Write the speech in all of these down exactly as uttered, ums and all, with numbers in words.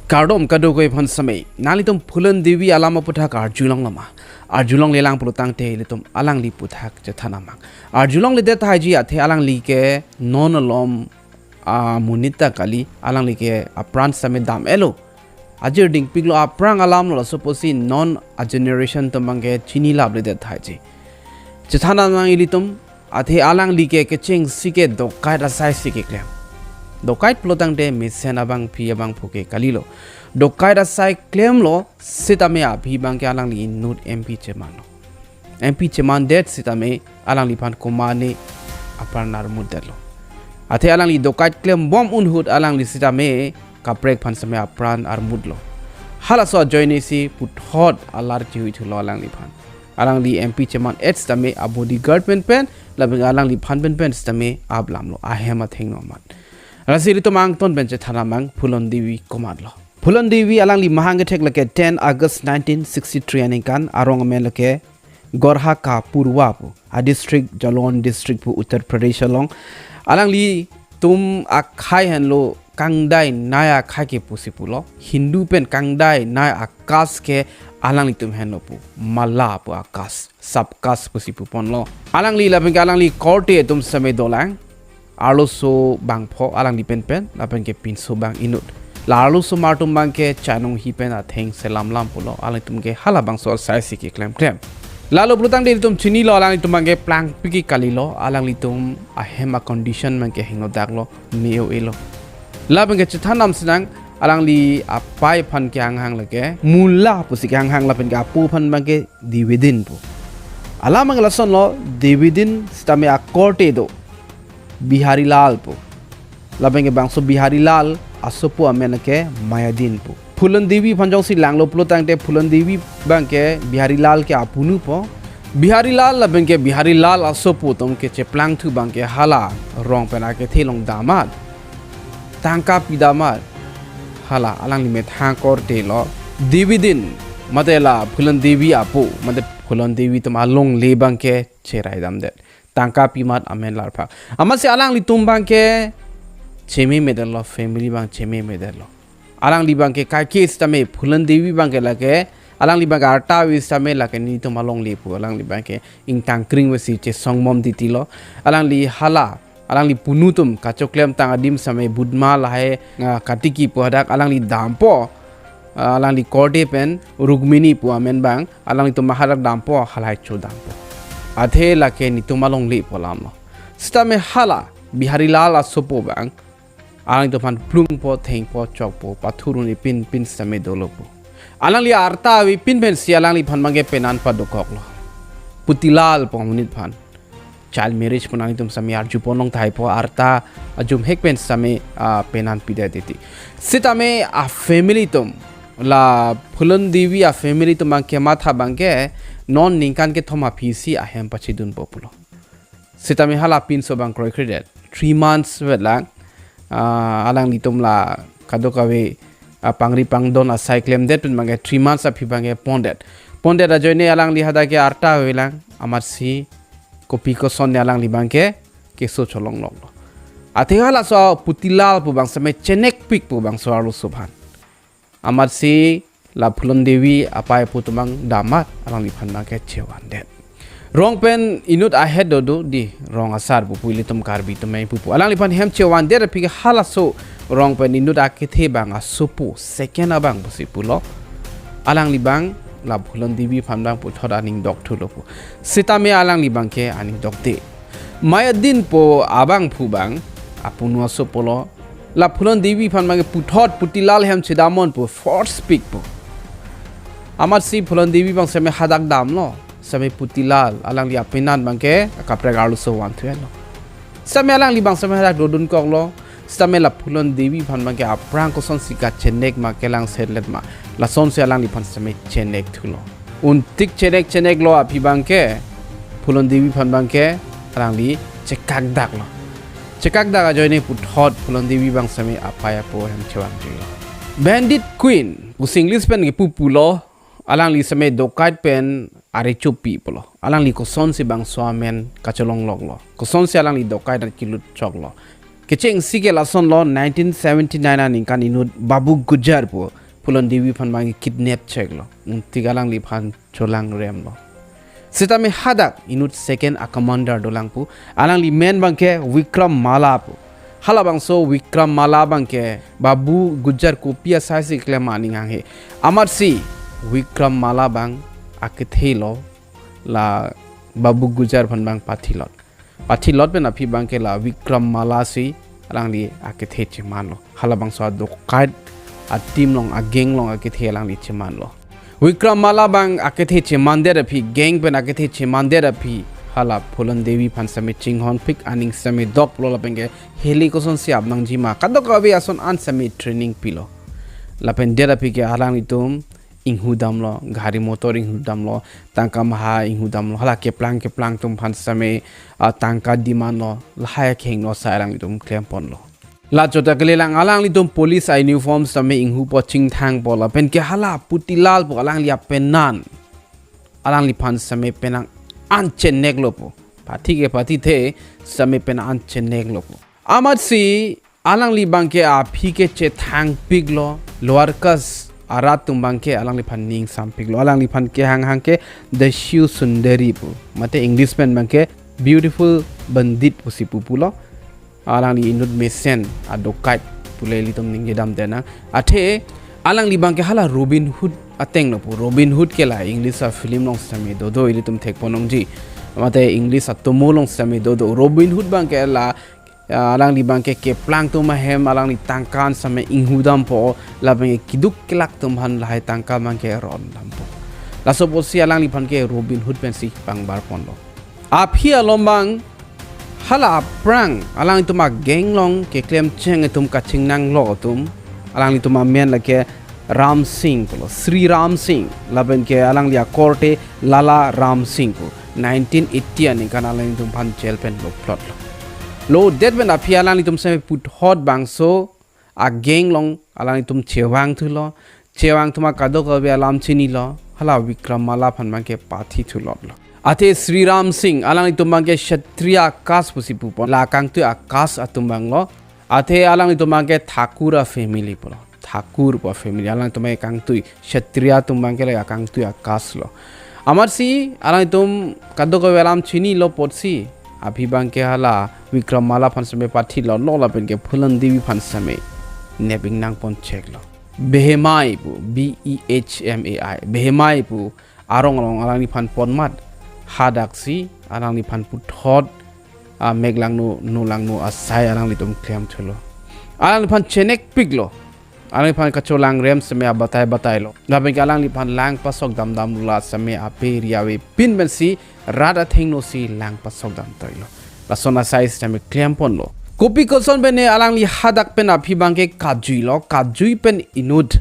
Kardom kadokave aphan sitame, nanglitum Phulon Devi alam aputhak arjulong lama. Arjulonglelang pulotangte ilitum alangli aputhak chethan amang. Arjulongledet tahai ji, athe alangli ke non alom amonit ta kali, alangli ke apran sitame dam-etlo. Ajir dingpiklo, aphrang alamlo, laso apotsi non a generation atum abangke chinilapledet tahai ji. Chethan amang ilitum, athe alangli ke kechengsi ke dokait asai si keklem. Dokait pulotangte mesen abangpi abangphu ke kalilo. Dokait asai klemlo, sitame aphi abangke alangli inut M P chemanlo. M P chemandet sitame alangliphan komatne apran armutdetlo. Athe alangli dokait klembom ahut alangli sitame kaprek aphan sitame apran armutlo. Halaso ajoinesi puthot alar chihuithulo alangliphan. Alangli M P cheman-et sitame a bodyguard penpen, lapen alangliphan penpen sitame aplamlo, ahem athengno amat. Lasi ilitum angton pen chethan amang Phulon Devi komatlo. Phulon Devi alangli mahang kethek lake ten August nineteen sixty-three aningkan, arong amen lake Gorhaka Purwa pu, a district Jalandhar district pu, Uttar Pradesh along. Alanglitum akhei henlo kangdainei akhei ke pusi pulo. Hindu pen kangdainei a caste ke alanglitum henlo pu. Malla pu a caste, sub caste pusi puponlo. Alangli lapenke alangli korte atum sitame dolang. Arloso bangpho alangli penpen, lapenke pinso bang inut. La arlosomar atum abangke chainong hi pen atheng selamlam pulo, alanglitum ke halabangso asai si keklemklem. Lalo pulotangte ilitum chinilo, alanglitum abangke plangpi ke kalilo, alanglitum ahem a condition abangke hingno daklo, me-o-elo. Lapenke chethan nam sinang, alangli apei aphan kehanghang lake Mulla pusi kehanghang, lapenke apo aphan abangke Devidin pu. Alam abang lasonlo, Devidin sitame akorte do Bihari Lal pu. Lapenke bangso Bihari Lal asopo amen ke Mayadin pu. Phulon Devi aphan jongsi langlo pulotangte Phulon Devi abangke Bihari Lal ke apunu po. Bihari Lal lapenke Bihari Lal asopo atum kecheplangthu abangke hala rong pen akethe along dam-at, tangka pi dam-at. Hala alangli methang korte lo. Devidin, mate la Phulon Devi apo, mate Phulon Devi atum alongle abangke cherai damdet. Tangka pi amat amen larphak. Amatsi alanglitum abangke chememedetlo, family abang chememedetlo. Alangli abangke kaike sitame Phulon Devi abangke lake, alangli abangke arta ave sitame lake nelitum alongle pu, alangli abangke ingtang kring avesi chesongbom titilo. Alangli hala, alangli punu atum kachoklemtang adim sitame Budma lahai, ah, Katiki pu hadak alangli dampo, ah, alangli korte pen Rukmini pu amen abang, alanglitum hadak dampo, halahai chodampo. Athe lake nelitum alongle pu alamlo. Sitame hala Bihari Lal asopo abang, alangtum aphan plungpo, thengpo, chokpo, pathurun ipin pin sitame dolo pu. Alangli arta ave pin pensi alangliphan abangke penan padokoklo. Putilal pu amonit aphan. Child marriage pu nanglitum sitame arjupon long tahai po, arta ajumhek pen sitame, ah, penan pidet titi. Sitame a family atum, la Phulon Devi a family atum abangke matha abangke non ningkan kethom aphisi ahem pachedunpo pulo. Sitame hala pinso abang kroikredet. Three months vetlang, ah, alanglitum la kadokave, ah, pangri pangdon asai klemdet pen abangke three months aphi abangke pondet. Pondet ajoine alangli hadak ke arta avelang, amatsi kopi kosonne alangli abangke keso cholongloklo. Athe halaso Putilal pu abang sitame chenekpik pu abangso arloso aphan. Amatsi la Phulon Devi apei apo atum abang dam-at, alangliphan abangke chevandet. Rong pen inut ahead do do di, rong asar pupu, ilitum Karbi atum abang pupu. Alangliphan hem chevandet aphi ke halaso rong pen inut akethe abang asopo, second abang pusi pulo. Alangli abang la Phulon Devi aphan abang puthot aning dokthulo pu. Sitame alangli abangke aning dokde. Mayadin pu abangphu abang apunu asopo lo. La Phulon Devi aphan abangke puthot Putilal hem chedamnon pu force pik pu. Amatsi Phulon Devi abang sitame hadak damlo. Sitame Putilal alangli apenan abangke akaprek arloso vanthulo. Sitame alangli abang sitame hadak dodunkoklo. Sitame la Phulon Devi aphan abangke aphrang kosonsi kachenek ma, kelang serlet ma, lasonsi alangliphan sitame chenekthulo. Untik chenek cheneklo aphi abangke Phulon Devi aphan abangke alangli chekakdaklo. Chekakdak ajoine puthot Phulon Devi abang sitame apei apo hem chevanjuilo. Bandit Queen pusi English pen kepu pulo, alangli sitame dokait pen arechopi pulo. Alangli kosonsi bangso amen kacholongloklo, kosonsi alangli dokait an kilut choklo. Kechengsi ke lasonlo, nineteen seventy nine aningkan inut Babu Gujjar pu Phulon Devi aphan abang kidnap cheklo. Ingti alangliphan cholangremlo. Sitame hadak inut second a commander dolang pu. Alangli men abangke Vikram Mala pu. Halabangso Vikram Mala abangke Babu Gujjar kopi asaisi klem aning hanghe. Amatsi Vikram Mala abang akethelo, la Babu Gujjar aphan abang pathilot. Pathilot pen aphi abangke la Vikram Mala si alangli akethe chemanlo. Halabangso a-docket a-team along, a-gang along akethe alangli chemanlo. Vikram Mala abang akethe chemandet aphi, gang pen akethe chemandet aphi, hala Phulon Devi aphan sitame chinghonpik, aning sitame doklo, lapen ke heli kosonsi ap nangjima, kadokave ason an sitame training pilo. Lapen det aphi ke alanglitum inghudamlo, gari motor inghudamlo, tangka maha inghudamlo, hala keplang keplang atum aphan sitame, ah, tangka demand lo, lahai akheng lo sai alanglitum klemponlo. La chot ta kelelang, alanglitum police a-uniform sitame inghupo, chingthangpo, lapen ke hala Putilal pu alangli apenan, alangliphan sitame penang an cheneklo pu. Pathi ke pathithe, sitame penang an cheneklo pu. Amatsi alangli abangke aphi ke chethangpiklo, Lower Caste arat atum abangke alangliphan ning sampiklo. Alangliphan kehang hangke Dasyu Sundari pu, mate English pen abangke Beautiful Bandit pusi pupulo. Alangli inut mesen a-docket pule ilitum ningjedam denang. Athe alangli abangke hala Robin Hood atenglo pu. Robin Hood ke la English a-film along sitame dodo, ilitum thekpon longji. Mate English atomo along sitame dodo. Robin Hood abangke la, ah, alangli abangke keplang atum ahem alangli tangka an sitame inghudampo, lapen keduk kelak atum aphan lahai tangka abangke rondampo. Laso apotsi alangliphan ke Robin Hood pensi pangbarponlo. Aphi along abang hala aphrang alanglitum a-gang along keklem cheng atum kachingnanglo atum, alanglitum amen lake Ram Singh pulo, Shri Ram Singh, lapen ke alangli akorte Lala Ram Singh pu. Nineteen eighty aningkan alanglitum aphan jail pen loplotlo. Lodet pen aphi alanglitum sitame puthot bangso a-gang along alanglitum chevangthulo. Chevang atum kadokave alam chinilo, hala Vikram Mala aphan abangke pathithulotlo. Athe Shri Ram Singh, alanglitum abangke Kshatriya caste pusi pupon, la kangtui a-caste atum abanglo. Athe alanglitum abangke Thakur a-family pulo. Thakur pu a-family, alanglitum abangke kangtui, Kshatriya atum abangke la kangtui a-caste lo. Amatsi alanglitum kadokave alam chinilo apotsi, aphi abangke hala Vikram Mala aphan sitame pathilotlo, lapen ke Phulon Devi aphan sitame nep ingnangpon cheklo. Behemai pu, B E H M A I, Behemai pu arong along alangliphan ponmat, hadaksi alangliphan puthot, ah, meklangno nolangno asai alanglitum klemthulo. Alangliphan chenekpiklo. Alangliphan kacholangrem sitame abatai batailo. Lapen ke alangliphan lang pasok damdamlo, la sitame ape ri avepin pensi rat athengno si lang pasok damtoilo. Lason asai sitame klemponlo. Kopi koson pen ne alangli hadak pen aphi abangke kajuilo, kajui pen inut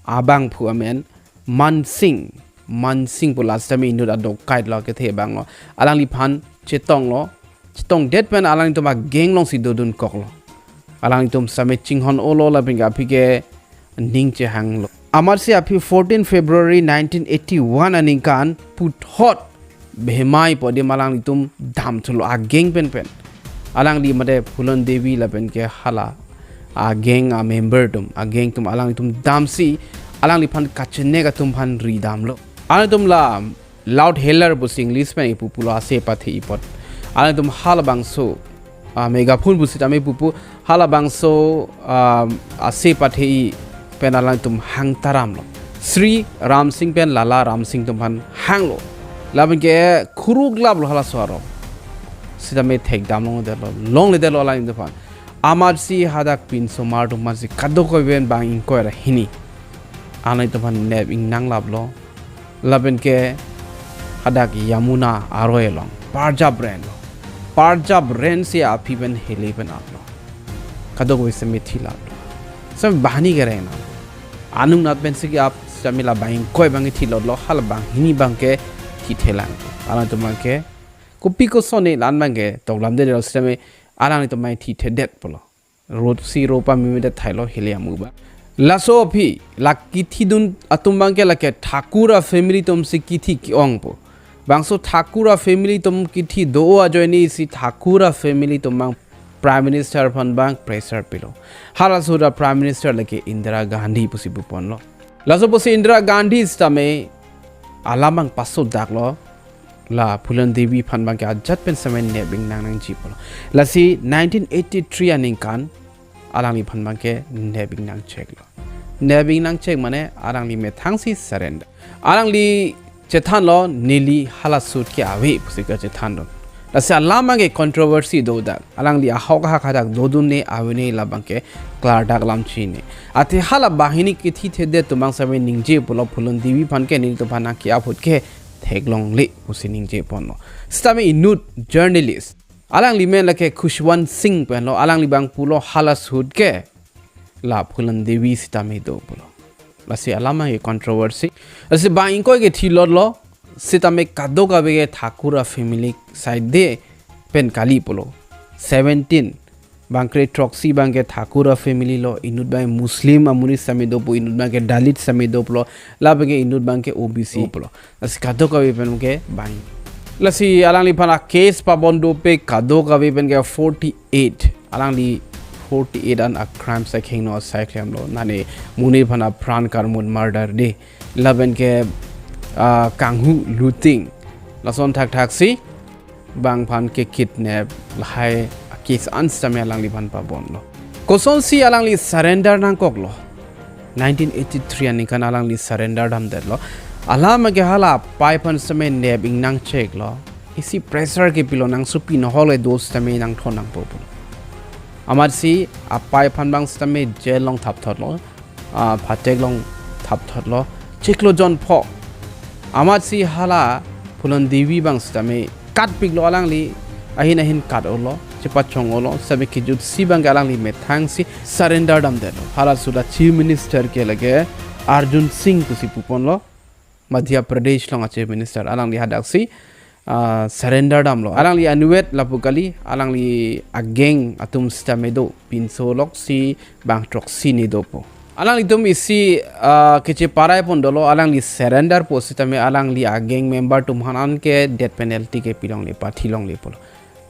abangphu amen Mansing, Mansing pu la sitame inut a-docket lo, kethe abanglo. Alangliphan chetonglo, chetongdet pen alanglitum a-gang alongsi dodunkoklo. Alanglitum sitame chinghon-olo lapen ke aphi ke ning chehanglo. Amatsi aphi fourteen February nineteen eighty-one aningkan puthot Behemai pu adim alanglitum damthulo, a-gang penpen. Alangli mate Phulon Devi lapen ke hala a-gang a-member atum, a-gang atum alanglitum damsi alangliphan kachenek atum aphan ridamlo. Alanglitum la loud hailer pusi English pen ipupulo, ase pathe-i apot. Alanglitum halabangso, ah, megaphone pusi tame pupu, halabangso, ah, ase pathe-i pen alanglitum hangtaramlo. Shri Ram Singh pen Lala Ram Singh atum aphan hanglo. Lapen ke khuruklaplo halaso arong. Sitame thekdam longledetlo, longledetlo alanglitum aphan. Amatsi hadak pinsomar atum aphansi kadokave pen bang ingkoi ra hini alanglitum aphan nep ingnanglaplo. Lapen ke hadak Yamuna aroi along Parjab Range lo. Parjab Range si aphi pen heli pen aplo. Kadokave sitame thilaplo. Sitame banghini kereng na. Anung nat pensi ke ap sitame la bang ingkoi bang thilotlo, hala banghini abangke thithelang. Alanglitum abangke kopi kosonne la-an abangke toklamdetlo sitame alanglitum abang thithedetpolo. Rotsi ro pameme det thailo heli amu abang. Laso aphi, la kithidun atum abangke lake Thakur a-family atumsi kithi ke-ongpo. Bangso Thakur a-family atum kithi do ajoine si Thakur a-family atum abang Prime Minister aphan abang pressure pilo. Halaso ahut a Prime Minister lake Indira Gandhi pusi puponlo. Laso pusi Indira Gandhi sitame alam abang pasodaklo. La Phuloni Devi aphan abangke ajat pen sitame nep ingnang nangji pulo. Lasi nineteen eighty-three aningkan alangliphan abangke nep ingnang cheklo. Nep ingnang chek mane alangli methangsi surrender. Alangli chethanlo neli halaso ahut ke ave pusi kachethandun. Lasi alam abangke controversy dodak. Alangli ahok ahak hadak dodunne avene labangke klardak alam chini. Athe hala banghini kethithe det atum abang sitame ningje pulo Phuloni Devi aphan ke nelitum aphan nangke-ap ahut ke theklongle pusi ningje ponlo. Sitame inut journalist. Alangli men lake Khushwant Singh penlo, alangli abang pulo halaso ahut ke la Phuloni Devi sitame do pulo. Lasi alam abangke controversy. Lasi bang ingkoi ke thilotlo, sitame kadokave ke Thakur a family side de pen kali pulo. Seventeen, bang kre throksi abangke Thakur a family lo, inut abang Muslim amonit sitame do pu, inut abangke Dalit sitame do pulo, labangke inut abangke O B C pulo. Lasi kadokave pen ke bang. Lasi alangliphan a case pabon dope kadokave pen ke forty-eight. Alangli forty-eight an a crime sai khengno sai klemlo. Nane monit aphan apran karmut murder de. Lapen ke, ah, kanghu looting. Lason thakthaksi bang aphan ke kidnap lahai a case an sitame alangliphan pabonlo. Kosonsi alangli surrender nangkoklo? Nineteen eighty-three aningkan alangli surrender damdetlo. Alam ke hala apai aphan sitame nep ingnang cheklo. Isi pressure kepilo nang supi nohole dos sitame nangthon nangpo pulo. Amatsi apai aphan abang sitame jail along thapthotlo. Ah, phatek along thapthotlo. Chiklo jon pho. Amatsi hala Phuloni Devi abang sitame katpiklo alangli ahin ahin kat-olo, chepachong-olo, sitame kejutsi abangke alangli methangsi surrender damdetlo. Halaso ahut a Chief Minister ke lake Arjun Singh pusi puponlo, Madhya Pradesh along a Chief Minister, alangli hadaksi, ah, surrender damlo. Alangli anvet lapu kali, alangli a gang atum sitame do, pinso loksi bang throksi ne dopo. Alanglitum isi, ah, kecheparai pon dolo, alangli surrender po sitame alangli a gang member atum aphan anke death penalty kepilongle, pathilongle pulo.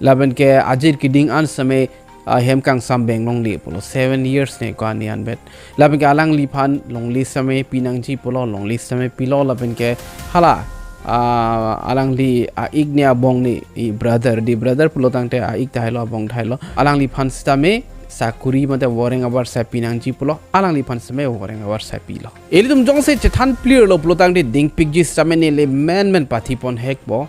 Lapen ke ajir keding an sitame, ah, hem kangsam benglongle pulo, seven years ne ko ani anvet. Lapen ke alangliphan longle sitame pinangji pulo, longle sitame pilo, lapen ke hala, ah, alangli a-ik ne abong ne, i brother, di brother pulo tangte a-ik tahai lo, abong tahai lo. Alangliphan sitame sakuri mate voreng abar sai pinangji pulo, alangliphan sitame voreng abar sai pilo. Ilitum jongsi chethan clear lo pulo tangte dingpikji sitame neli men men pathi pon hekpo.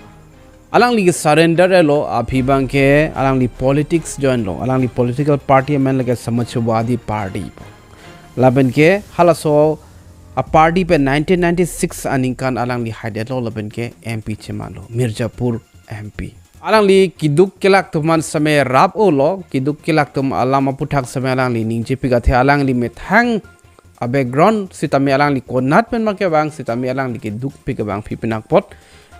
Alangli ke surrender lo, aphi abangke alangli politics join lo, alangli political party amen lake Samajwadi Party. Lapen ke halaso a party pen nineteen ninety-six aningkan alangli haidetlo lapen ke M P chemanlo, Mirzapur M P. Alangli keduk kelak atum aphan sitame rap-olo, keduk kelak atum alam aputhak sitame alangli ningjepik athe alangli methang a background sitame alangli konat pen ma kevang sitame alangli kedukpik abang phi penang apot.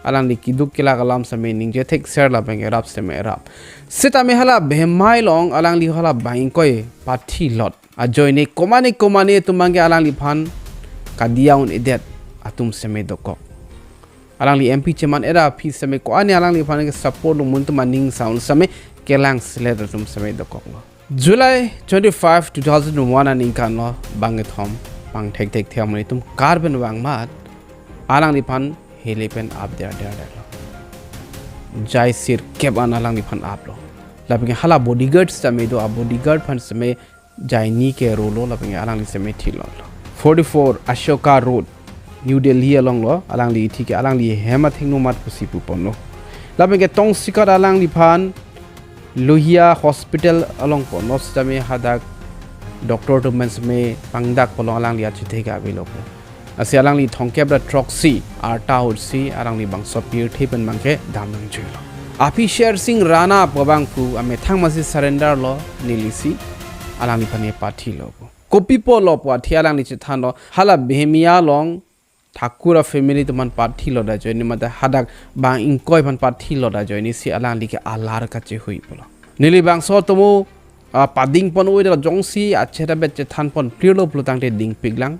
Alangli keduk kelak alam sitame ningje thekser lapen ke rap sitame rap. Sitame hala bemai along alangli hala bang ingkoi pathilot ajoine komane komane atum abangke alangliphan kadiya un-edet atum sitame dokok. Alangli M P cheman-et aphi sitame ko-an alangliphan ke support lo mun atum aning sound sitame kelang selet atum sitame dokoklo. July twenty-five, two thousand one aningkan lo bang kethom bang thekthekthe amonit atum kar pen vang amat alangliphan heli pen ap der der der lo. Jai sirkep an alangliphan aplo. Lapen ke hala bodyguard sitame do, a bodyguard aphan sitame jaini ke rolo lapen ke alangli sitame thilotlo. Forty-four Ashoka Road, New Delhi along lo, alangli ithi ke alangli hem athengno amat pusi puponlo. Lapen ke tongsekot alangliphan Lohia Hospital along ponlo sitame hadak doctor atum pen sitame pangdak pulo alangli achethe ke avelo pu. Lasi alangli thomkep ra throksi arta ahutsi alangli bangso pirthe pen abangke dam nangjuilo. Aphi Sher Singh Rana pu abang pu amethang masi surrender lo nelisi alangliphan ke pathilo pu. Kopi apotlo pu athe alangli chethanlo, hala Bhemia along Thakur a family atum aphan pathilot ajoine mate hadak bang ingkoi aphan pathilot ajoine si alangli ke alar kachehui pulo. Neli bangso atomo, ah, pading pon oi dala jongsi achet abet chethan pon clear lo pulo tangte dingpik lang.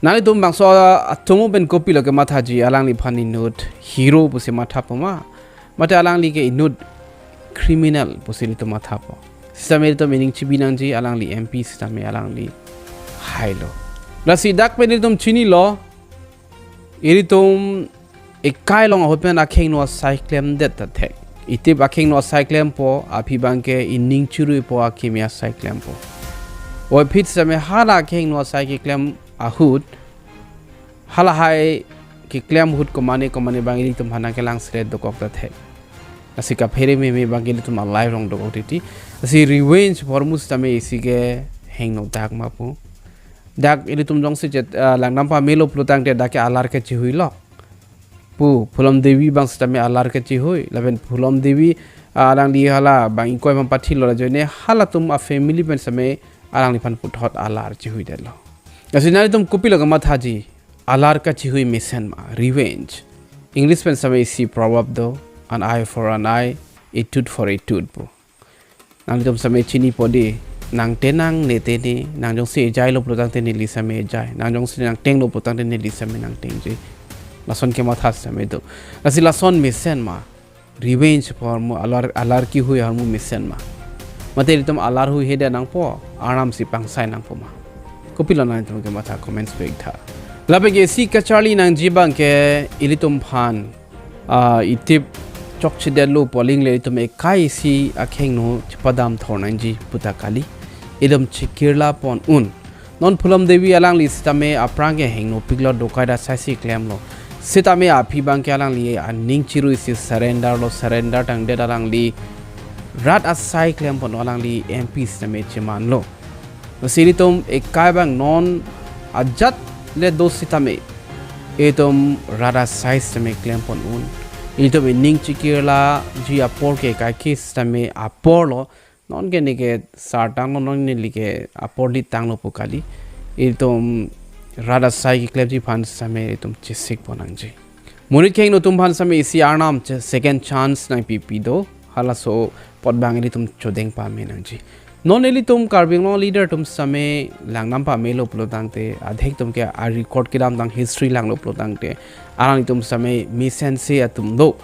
Nanglitum bangso atomo pen kopilo kemathaji, alangliphan inut hero pusi mathapo ma, mate alangli ke inut criminal pusi nelitum mathapo? Sitame ilitum ining chibi nangji, alangli M P sitame alangli hailo. Lasi dak pen ilitum chinilo, ilitum ekai along ahut pen akhengno asai klemdet ta thek. Itip akhengno asai klempo, aphi abangke ining chiruipo, akimi asai klempo. Oi phit sitame hala akhengno asai keklem ahut, halahai keklem ahut komane komane abang ilitum aphan nangkelang seret dokok ta thek. Lasi kaphere meme abang ilitum a-life along dokok titi. Lasi revenge ahormu sitame isi ke hengno dak ma pu. Dak ilitum jongsi chet, ah, langdam pamelo pulotangte dak ke alar kechihui lo pu. Phulam Devi abang sitame alar kechihui. Lapen Phulam Devi, ah, alangli hala abang ingkoi abang pathilo, la ajoine halatum a-family pen sitame alangliphan puthot alar chihuidetlo. Lasi nanglitum kopilo kamathaji, alar kachihui mesen ma, revenge. English pen sitame isi proverb do, "An eye for an eye, a tooth for a tooth" pu. Nanglitum sitame chinipo dei, nang te nang, ne te ne, nang jongsi ejailo pulotangte neli sitame ejai, nang jongsi nangtenglo pulotangte neli sitame nangtengji. Lason kematha sitame do. Lasi lason mesen ma, revenge ahormu, alar, alar kehui ahormu mesen ma? Mate ilitum alar huihedet nangpo, aramsi pangsai nangpo ma? Kopilo nanglitum kematha, comments pen iktha. Lapen ke isi kacharli nangji abangke ilitum aphan, ah, itip chokchedetlo pu aling le ilitum ekai isi akhengno chepadam thor nangji pu ta kali. Ilitum chekirla pon un. Non Phulam Devi alangli sitame aphrang ke hengno piklo, dokai da saisi klemlo. Sitame aphi abangke alangli aning chiruisi surrender lo, surrender tangdet alangli rat asai klem pon, alangli M P sitame chemanlo. Lasi ilitum ekai abang non ajat le do sitame, ilitum rat asai sitame klem pon un. Ilitum ining chekirlaji apor ke kaike sitame apor lo. Non ke neke sartanglo, non neli ke apor ditanglo pu kali. Ilitum rat asai keklemji aphan sitame ilitum chesik pon nangji. Monit khengno atum aphan sitame isi arnam che-, second chance nangpipi do. Halaso apot abang ilitum chodeng pame nangji. Non ilitum Karbi Anglong leader atum sitame langdam pamelo pulotangte, adhek atum ke a-record kedamtang history langlo pulotangte, alanglitum sitame mesense atum do.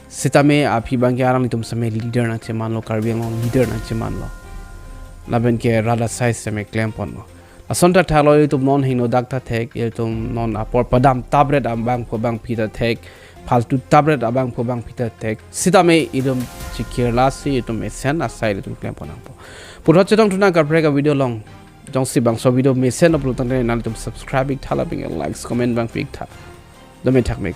Sitame aphi abangke alanglitum sitame leader nangchemanlo, Karbi Anglong leader nangchemanlo. Lapen ke rat asai sitame klem ponlo. Lason thakthak lo, ilitum non hengno dak ta thek, ilitum non apor padam tapret abangphu abangphi ta thek, phaltu tapret abangphu abangphi ta thek. Sitame ilitum chekirlasi ilitum mesen asai ilitum klem pon nangpo. Puthot chetong thu nang kaprek a-video along. Jongsi bangso video mesen upload tangte nanglitum subscribe iktha lapen ke likes, comment abangpi iktha. Dome thak me.